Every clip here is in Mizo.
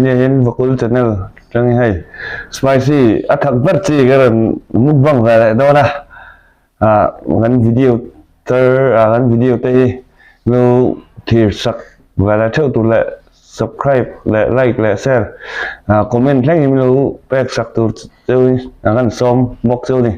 Vawiin hian Vakul channel atangin hei spicy a thak ber chi ka rawn mukbang ve leh dawn a ah kan video tar ah kan video te hi lo thlir sak ve leh theuh tur leh subscribe leh like leh share ah comment thleng in lo pek sak tur cheu in kan sawm bawk cheu a ni.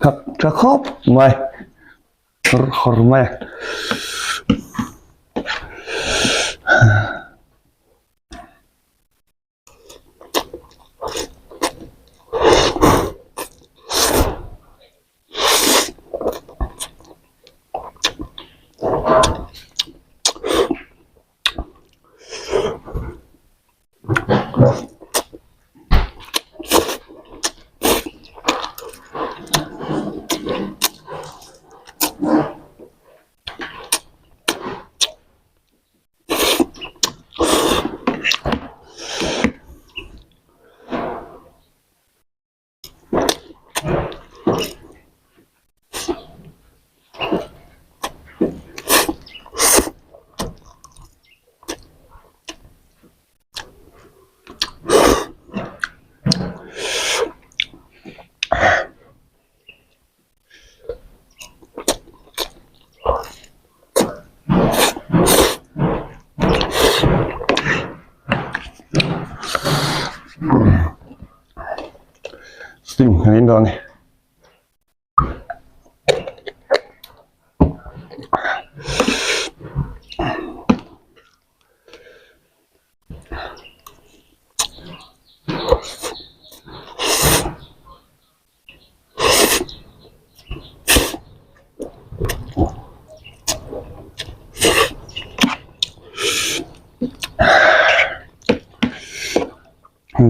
Thak tha khawp mai hawr hawr mai a. Steam kan in dawn a ni.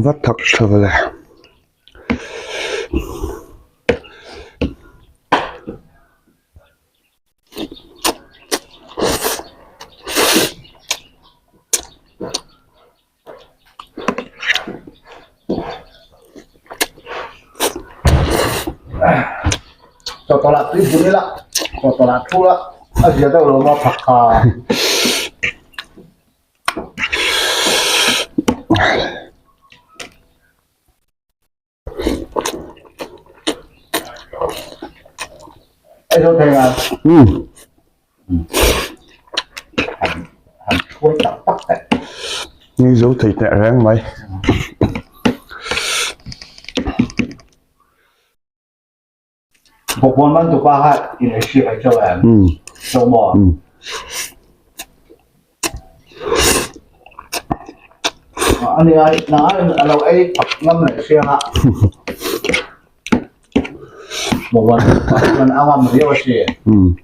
Va thak tha ve le. Chawtawlh tui bun ila chawtawlh ah thu la a zia deuh lo maw phak kha. Ei zo thei nga. Um. Han thuai tak tak teh. Ni zo thei teh reng mai. Bawkbawn man tupa kha in ei hriat ai chauh em? Um. Chauh maw? Um. Ani ai nang ai a lo ei phak ngam leh hriang a. Bawkbawn man a ngam riau a si. Um.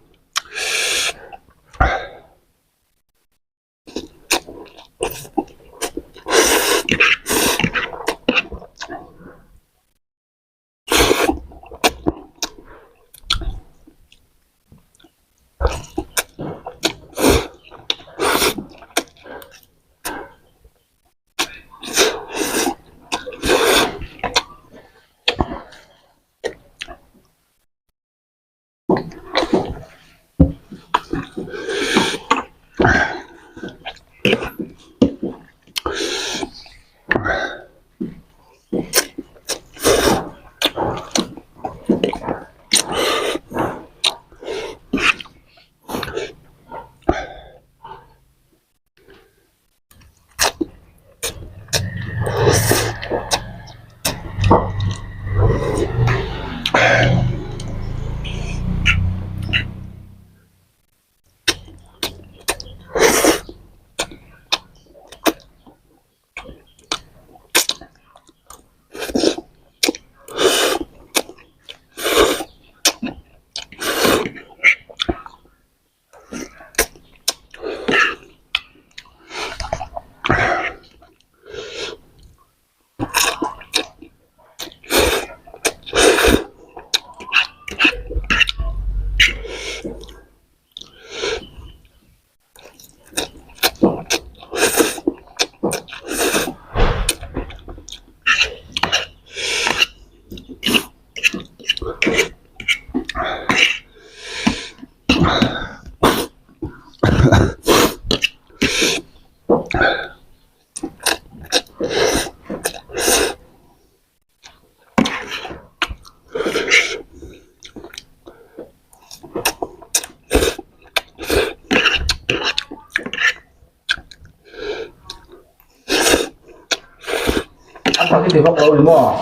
Thak i ti vak lo ni maw?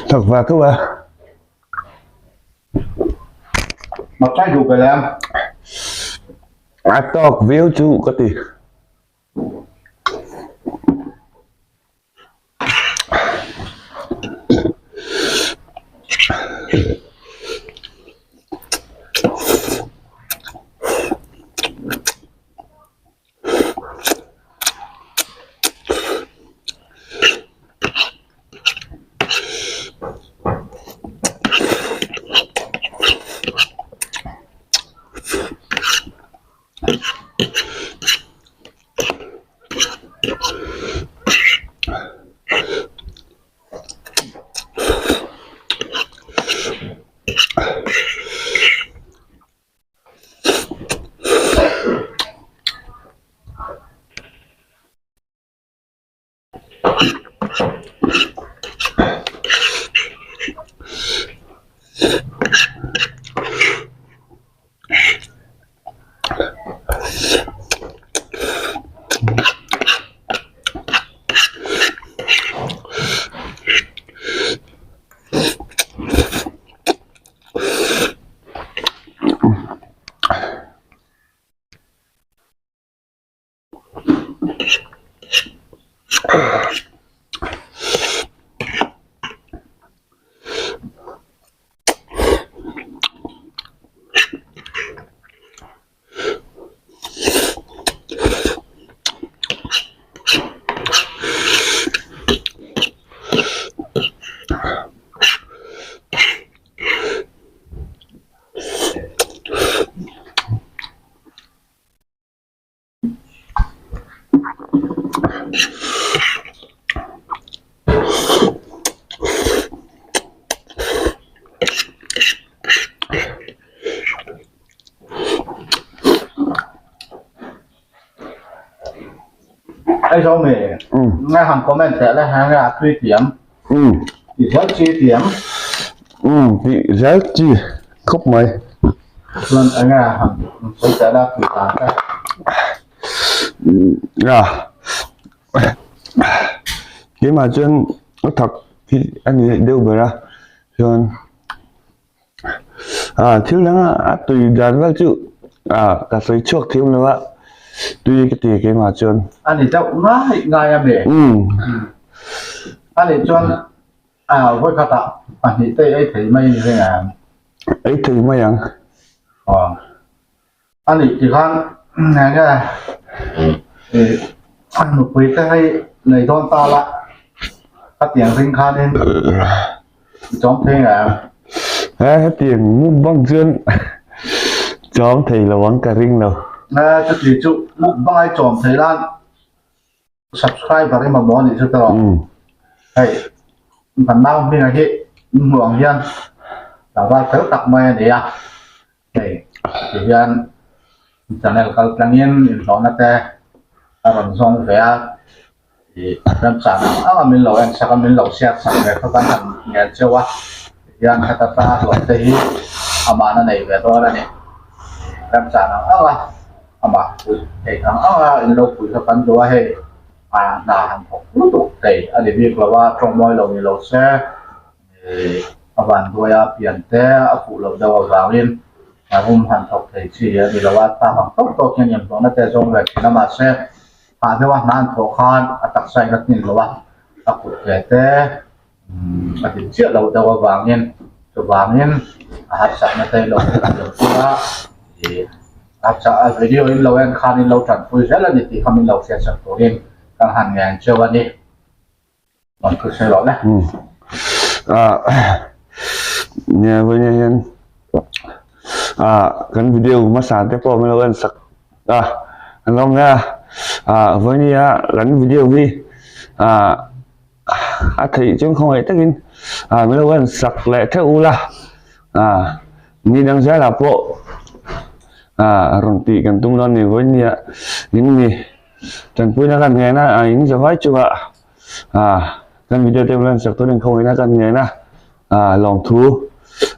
Thak va tho a. Mak thlai duh ve lem. A tawk viau chu ka ti. Ai zo me ngai han comment teh le ha nga tui tiam ti zel chi tiam ti zel chi khawp mai chuan enge han sawi teh la tui dan te a keimah chuan a thak hi a ni deuh ber a chuan ah thil dang a tui dan vel chu ah ka sawi chhuak thiam lo a tui ka ti keimah chuan. A ni deuh ngai ngai a mi? A nih chuan ah vawikhatah pahnih te ei thei mai ni reng ang. Ei thei mai ang. Aw. A nih ti khan enge ih a nupui te hei nei dawn ta la ka tiang ring khanin i chawm thei nge ang. He hetiang mukbang chuan chawm thei lo ang ka ring lo. He chuti chu mukbang ai chawm thei lan subscriber i mamawh a nih chu tawh. Hei kan nau hming hi hmuh ang hian tlangval fel tak mai a ni a. Hei ti hian channel kal tlangin inhlawhna te a rawn zawng ve a ih remchang ang ang a min lo en sak a min lo hriat sak ve kha kan han ngen cheu a tihian heta ta hlawh te hi amahna nei ve dawn a ni remchang ang ang a amah puih theih ang ang a in lo puih kha kan duh a hei ah hna han thawk lutuk thei a ni bik lo a tawngmawi lo ni lo se. Ih a van duai a pian te a fuh loh deuh avangin a rum han thawk thei chi a ni lo a, tak ang tawk tawk hian inhlawhna te a zawng ve thin a mahse hah deuha hna an thawh khan a taksa in a hnin lo a, a kut ve te a dik chiah loh deuh avangin chuvangin a harsatna te lo hriat thiam a ih a chah a video in lo en khan in lo tanpui zel a ni tih kha min lo hriatsak turin kan han ngen cheu a ni. Nia vawiin ah hian ah kan video hmasa te pawh min lo en sak a an awm nia ah vawiin ah kan video hi ah a theih chuan khawngaih takin ah min lo en sak leh theuh ula ah ni dang zelah pawh ah rawn tih kan tum dawn a ni vawiin ah in ni tanpuina kan ngen a ah in zavai chungah ah kan video te lan sak turin khawngaihna kan ngen a ah lawmthu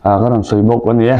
ah ka rawn sawi bawk a ni e.